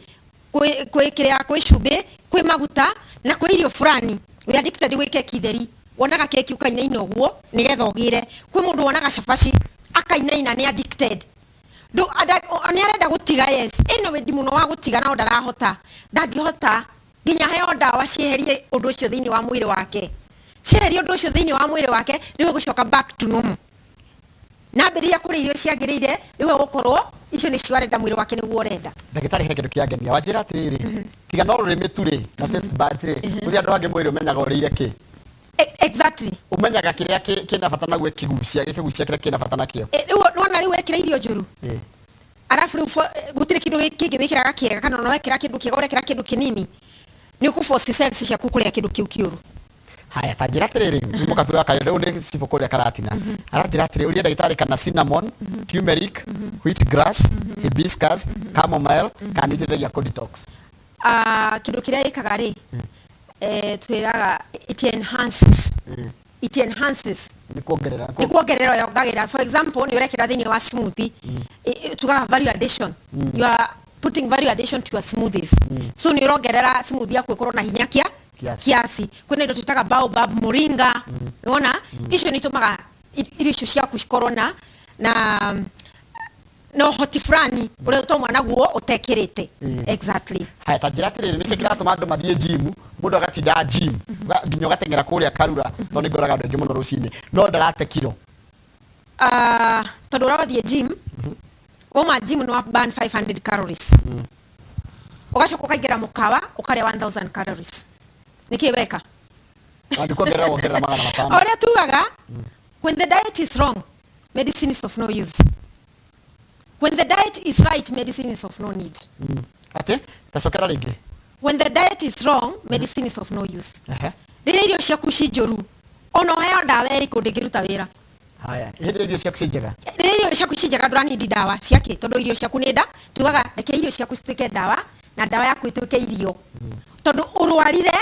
kwĩ kĩrĩa, kwĩ cumbĩ, kwĩ maguta na kwĩ irio fulani. Wĩ addicted gwĩ keki theri, wonaga keki ũkainaina ũguo nĩgetha ũgĩre. Kwĩ mũndũ wonaga cabaci akainaina, nĩ addicted. Nĩ arenda gũtiga, yes, ĩna wendi mũno wa gũtiga, no ndarahota, ndangĩhota nginya heo ndawa cieherie ũndũ ũcio thĩinĩ wa mwĩrĩ wake. Cieherie ũndũ ũcio thĩinĩ wa mwĩrĩ wake, rĩu egũcoka back to normal, nambĩrĩria kũrĩa irio ciagĩrĩire. Rĩu egũkorwo icio nĩcio arenda, mwĩrĩ wake nĩguo ũrenda. Ndagĩtarĩ, he kĩndũ kĩangenia wanjĩra atĩrĩrĩ, tiga no rũrĩmĩ tu rĩ na taste buds rĩ, gũtirĩ andũ angĩ mwĩrĩ ũmenyaga ũrĩire kĩ. Exactly. Ũmenyaga kĩrĩa kĩna bata naguo, ĩkĩgucia kĩrĩa kĩna bata nakĩo. Rĩu nĩwona rĩu wekĩra irio njũru, arabu rĩu gũtirĩ kĩndũ kĩngĩ wĩkĩraga kĩega, kana ona wekĩra kĩndũ kĩega ũrekĩra kĩndũ kĩnini, nĩ ũkũ-force cells ciaku kũrĩa kĩndũ kĩu kĩũru. Haya, ta njĩra atĩrĩrĩ, nĩ mũkabi wa kayo rĩu nĩ cibũ kũrĩa Karatina aranjĩra atĩrĩ, ũria ndagĩtarĩ kana cinnamon, turmeric, wheat grass, hibiscus, chamomile kana nĩ iteithagia kũ detox. Kĩndũ kĩrĩa ĩkaga rĩ, twĩraga it enhances, it enhances. Nĩ kuongerera. Nĩ kuongerera yongagĩrĩra. For example, nĩ ũrekĩra thĩinĩ wa smoothie, tugaga value addition, you are putting value addition to your smoothies, so nĩ ũrongerera smoothie yaku ĩkorwo na hinya kia Kiasi. Kiasi. Kwĩna indo twĩtaga baobab, moringa, nĩwona icio nĩ itũmaga irio icio ciaku cikorwo na ũhoti fulani ũrĩa ũtauma naguo ũtekĩrĩte. Exactly. Haya, ta njĩra atĩrĩrĩ, nĩkĩ kĩratũma andũ mathiĩ gym, mũndũ agatinda gym nginya ũgateng'era kũrĩa Karura, tondũ nĩ ngoraga andũ aingĩ mũno rũcinĩ no ndarate kiro? Tondũ ũrathiĩ gym, wauma gym nĩ wa burn 500 calories, ũgacoka ũkaingĩra mũkawa ũkarĩa 1000 calories. Nĩkĩ weka? Nĩ kuongerera wongerera 500. O ũrĩa tugaga, when the diet is wrong, medicine is of no use. When the diet is right, medicine is of no need. Atĩ tacokera rĩngĩ. When the diet is wrong, medicine is of no use. Rĩrĩa irio ciaku ci njũru, ona ũheo ndawa ĩrĩkũ ndĩngĩruta wĩra. Haya, hĩndĩ ĩrĩa irio ciaku ci njega? Rĩrĩa irio ciaku ci njega, ndũranindi ndawa ciakĩ, tondũ irio ciaku nĩ nda tugaga reke irio ciaku cituĩke ndawa na ndawa yaku ĩtuĩke irio, tondũ ũrwarire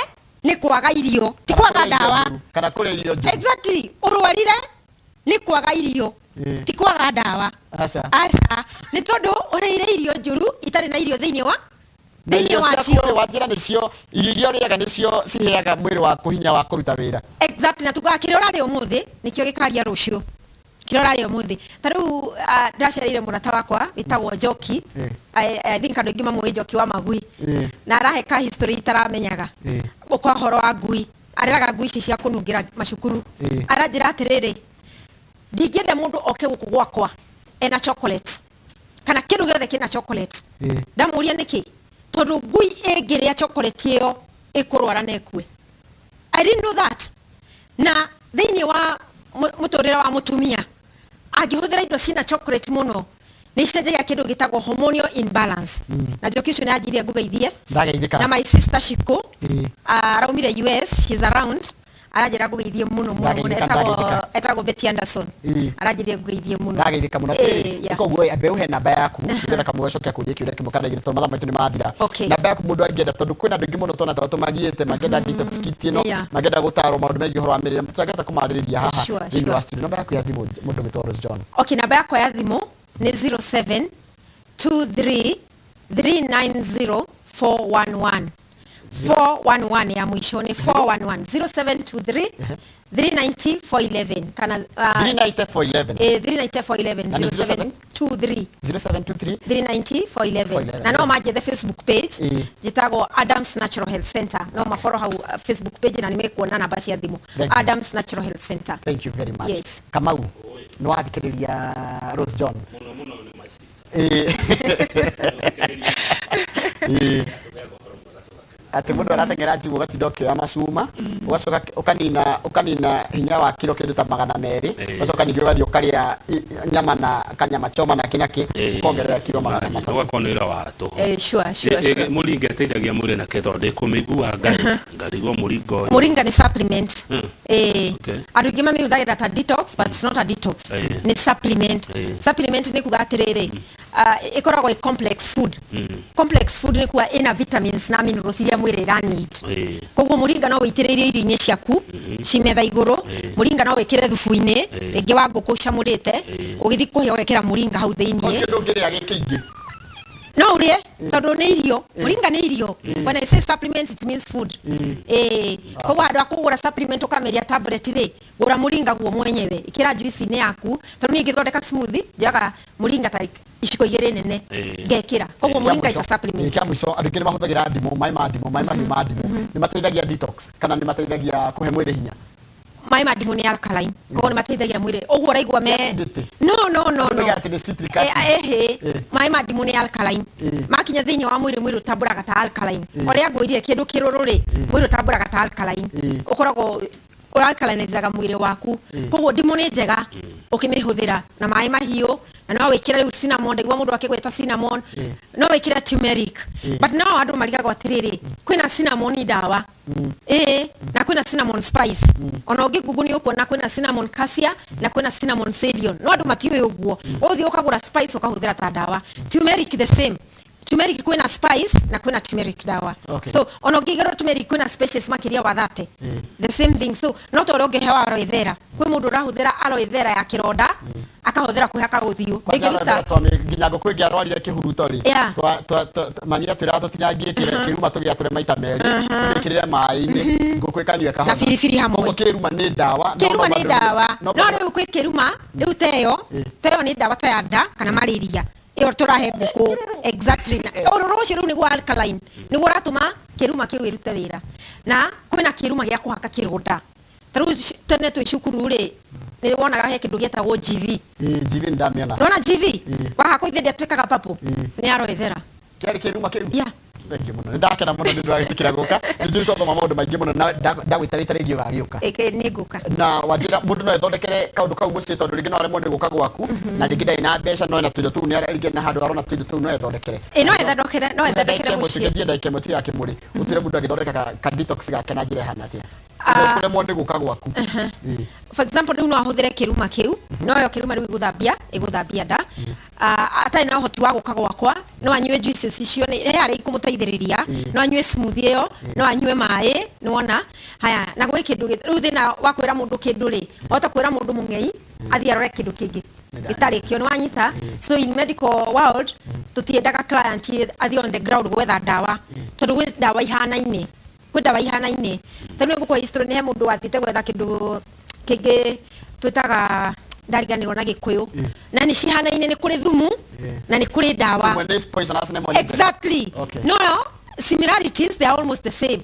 nĩ kwaga irio, ti Kana kwaga kũrĩa irio ndawa. njũru, kana kũrĩa irio njũru. Exactly, ũrwarire nĩ kwaga irio, ti kwaga ndawa. Aca. Aca, nĩ tondũ ũrĩire irio njũru itarĩ na irio thĩinĩ wa Na thĩinĩ irio ciaku wacio. rĩ, wanjĩra nĩcio irio iria ũrĩaga nĩcio ciheaga mwĩrĩ waku hinya wa kũruta wĩra. Exactly, na tugaga kĩrĩa ũrarĩa ũmũthĩ nĩkĩo gĩkaria rũciũ. Kĩrĩa ũrarĩa ũmũthĩ, ta rĩu ndĩracereire mũrata wakwa wĩtagwo Njoki. I think andũ aingĩ mamũĩ Njoki wa Magui. Na arahe ka history itaramenyaga kwa ũhoro wa ngui. Areraga ngui ici cia kũnungĩra macukuru. Aranjĩra atĩrĩrĩ, Ndingĩenda mũndũ oke gũkũ gwakwa ena chocolate kana kĩndũ gĩothe kĩna chocolate. Ndamũria nĩkĩ, tondũ ngui ĩngĩrĩa chocolate ĩyo ĩkũrwara na ĩkue. I didn't know that. Na thĩinĩ wa mũtũrĩre wa mũtumia, angĩhũthĩra indo cina chocolate mũno, nĩ icenjagia kĩndũ gĩtagwo hormonal imbalance. Na njoki ũcio nĩ anjirie ngũgeithie. Ndageithĩka. Na my sister Shiko, araumire US, she's around, aranjĩra ngũgeithie mũno mũno mũno. Ndageithĩka, Etagwo ndageithĩka. etagwo Betty Anderson. Aranjĩrire ngũgeithie mũno. Ndageithĩka mũno. Yeah. Koguo ambe ũhe namba yaku nĩgetha kamwe gacoke akũrie kĩũria kĩmwe kana igĩrĩ, tondũ mathaa maitũ nĩ mathira. Namba yaku mũndũ angĩenda, tondũ kwĩna andũ aingĩ mũno twana tao tũmagiĩte mangĩenda detox kit ĩno, mangĩenda gũtarwo maũndũ megiĩ ũhoro wa mĩrĩre, tũtangĩhota kũmarĩrĩria haha thĩinĩ wa studio. Namba yaku ya thimũ, mũndũ ũgwĩtwo Rose John. Okay, namba yakwa ya thimũ nĩ 07 23 390 411. 411 ya mwisho nĩ 411. 0723 390 411 kana 390 411. 390 411. Na nĩ 0723 0723 390 411. 411. Na no manjethe Facebook page, njĩtagwo Adams Natural Health Center. No mafollow hau Facebook page na nĩmekuona namba cia thimũ. Thank you. Adams Natural Health Center. Thank you very much. Yes. Kamau, nĩ wathikĩrĩria Rose John. Mũno mũno nĩ my sister. Tũheaga ũhoro mwega tũgakena. Atĩ mũndũ arateng'era njigu, ũgatinda ũkĩoya macuma, ũgacoka ũkanina hinya wa kiro kĩndũ ta 200, ũgacoka ningĩ ũgathiĩ ũkarĩa nyama na kanyama choma na kĩ na kĩ, ũkongerera kiro 300. Ũgakorwo nĩ wĩra wa tũhũ. Sure, sure. Mũringa ĩteithagia mwĩrĩ na kĩ? Tondũ ndĩkũmĩigua ngai ngarigwo mũringa ũyũ. Moringa ni supplement. Andũ aingĩ mamĩhũthagĩra ta detox, but it's not a detox. Nĩ supplement. Supplement nĩ kuga atĩrĩrĩ, ĩkoragwo ĩ complex food. Complex food nĩ kuga ĩna vitamins na minerals iria mwĩrĩ ĩra need. Koguo mũringa no wĩitĩrĩrie irio-inĩ ciaku ci metha igũrũ. Mũringa no wĩkĩre thubu-inĩ rĩngĩ wa ngũkũ ũcamũrĩte, ũgĩthiĩ kũhĩa ũgekĩra mũringa hau thĩiniĩ. Kĩndũ ũngĩrĩa gĩ kĩingĩ? No ũrĩe tondũ nĩ irio. Mũringa nĩ irio. When I say supplement, it means food. Koguo handũ ha kũgũra supplement ũkamĩrĩa tablet rĩ, gũra mũringa guo mwenyewe, ĩkĩra juice-inĩ yaku, tondũ niĩ ngĩthondeka smoothie njoyaga mũringa ta iciko igĩrĩ nene, ngekĩra. Koguo mũringa is a supplement. Kĩa mũico, andũ aingĩ nĩ mahũthagĩra ndimũ, maĩ ma ndimũ, maĩ mahiũ ma ndimũ, nĩ mateithagia detox kana nĩ mateithagia kũhe mwĩrĩ hinya? Maĩ ma ndimũ nĩ alkaline, koguo nĩ mateithagia mwĩrĩ ũguo ũraigua me Acidity. No, no, no, no. Andũ atĩ nĩ citric acid. Ehe. Maĩ ma ndimũ nĩ alkaline. Makinya thĩinĩ wa mwĩrĩ, mwĩrĩ ũtambũraga ta alkaline. Ũrĩa ngwĩrire kĩndũ kĩrũrũ rĩ, mwĩrĩ ũtambũraga ta alkaline. Ũkoragwo ũralkalinizaga mwĩrĩ waku. Koguo ndimũ nĩ njega ũkĩmĩhũthĩra na maĩ mahiũ, na no wĩkĩre rĩu cinnamon, ndaigua mũndũ akĩgweta cinnamon, no wĩkĩre turmeric. But no andũ marigagwo atĩrĩrĩ, kwĩna cinnamon ndawa, na kwĩna cinnamon spice. Ona ũngĩ Google nĩ ũkuona kwĩna cinnamon cassia na kwĩna cinnamon cereal, no andũ matiũĩ ũguo. Ũthiĩ ũkagũra spice ũkahũthĩra ta ndawa. Turmeric the same, turmeric kwĩna spice na kwĩna turmeric ndawa. So ona ũngĩgerwo turmeric, kwĩna species makĩria wa 30, the same thing. So no ta ũrĩa ũngĩhewa aloe vera, kwĩ mũndũ ũrahũthĩra aloe vera ya kĩronda, akahũthĩra kwĩhaka ũthiũ. Kwanja Ndĩngĩruta aloe vera nginya ngũkũ ĩngĩarwarire kĩhuruto rĩ, mami atwĩraga tũtinangie kĩruma, tũgĩatũre maita merĩ, tũgĩkĩrĩre maĩ-inĩ, ngũkũ ĩkanyua ĩkahona. Na biribiri hamwe. Koguo kĩruma nĩ ndawa, no Kĩruma no nĩ ndawa. no No rĩu kwĩ kĩruma rĩu teyo teyo nĩ ndawa ta ya nda kana malaria ĩyo tũrahe ngũkũ, exactly. Na ũrũrũ ũcio rĩu nĩguo alkaline, nĩguo ũratũma kĩruma kĩu ĩrute wĩra. Na kwĩna kĩruma gĩa kũhaka kĩronda. Ta rĩu tene twĩ cukuru rĩ, nĩ wonaga he kĩndũ gĩetagwo GV. GV nĩ ndamĩona. Nona GV wahakwo ithe ndĩatuĩkaga purple, nĩ aloe vera. Kĩarĩ kĩruma kĩu? Yeah. Thank you mũno, nĩ ndakena mũno nĩ ũndũ wa gwĩtĩkĩra gũka. Nĩ njũĩ twathoma maũndũ maingĩ mũno, na ndagwĩta rita rĩngĩ ũgagĩũka. Ĩkĩ nĩ ngũka. Na wanjĩra mũndũ no ethondekere kaũndũ kau mũciĩ, tondũ rĩngĩ no aremwo nĩ gũka gwaku, na rĩngĩ ndarĩ na mbeca, no ena tũindo tũu, nĩ rĩngĩ na handũ arona tũindo tũu no ethondekere. Ĩ, no ethondekere mũciĩ. Ndagĩka ĩmwe tu ya kĩmũrĩ, ũtwĩre mũndũ angĩthondeka ka detox gake na njĩra ĩhana atĩa? Kũremwo nĩ gũka gwaku. For example, rĩu no ahũthĩre kĩruma kĩu, no yo kĩruma rĩu ĩgũthambia nda. Atarĩ na ũhoti wa gũka gwakwa, no anyue juices icio, nĩ he harĩa ikũmũteithĩrĩria, no anyue smoothie ĩyo, no anyue maĩ, nĩwona haya. Na gwĩ kĩndũ rĩu thĩna wa kwĩra mũndũ kĩndũ rĩ, wahota kwĩra mũndũ mũng'ei athiĩ arore kĩndũ kĩngĩ gĩtarĩ kĩo, nĩwanyita? So in medical world tũtiendaga client athiĩ on the ground gwetha ndawa, tondũ gwĩ ndawa ihanaine, kwĩ ndawa ihanaine. Tondũ nĩ ngũkũhe history, nĩ he mũndũ wathiĩte gwetha kĩndũ kĩngĩ twĩtaga, ndariganĩrwo na Gĩkũyũ, na nĩ cihanaine, nĩ kũrĩ thumu na nĩ kũrĩ ndawa. Ĩmwe nĩ poisonous na ĩmwe nĩ njega. Exactly. No, no. Similarities, they are almost the same.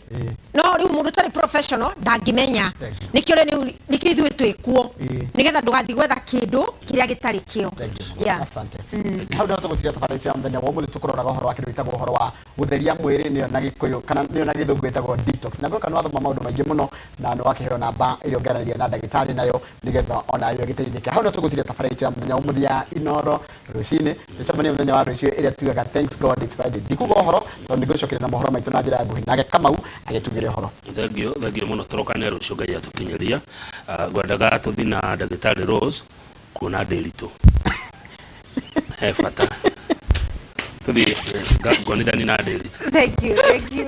No rĩu mũndũ ũtarĩ professional ndangĩmenya. Thank you. Nĩkĩo rĩu, nĩkĩo ithuĩ twĩkuo, nĩgetha ndũgathiĩ gwetha kĩndũ kĩrĩa gĩtarĩ kĩo. Thank you. Yeah. Asante. Hau ndio tũgũtiria tabarĩra itũ ya mũthenya wa ũmũthĩ, tũkũroraga ũhoro wa kĩndũ gĩtagwo ũhoro wa gũtheria mwĩrĩ, nĩyo na Gĩkũyũ kana nĩyo na Gĩthũngũ ĩtagwo detox. Na ngũka nĩ wathoma maũndũ maingĩ mũno na nĩ wakĩheo namba ĩrĩa ũngĩaranĩria na ndagĩtarĩ nayo nĩgetha onayo ĩgĩteithĩke. Hau ndio tũgũtiria tabarĩra itũ ya mũthenya wa ũmũthĩ ya Inoro Rũcinĩ. Tũcemanie mũthenya wa rũciũ ĩrĩa tugaga thanks God it's Friday. Ndikuga ũhoro tondũ nĩngũcokeria na mohoro maitũ na njĩra ya nguhĩ, nake Kamau agĩtugĩre ũhoro. Thengio, thengio mũno. Tũrokane rũciũ Ngai atũkinyĩria. Ah, ngwendaga tũthi na ndagĩtarĩ Rose kuona ndĩritũ he bata tũthiĩ ngonithani na ndĩritũ. Thank you, thank you.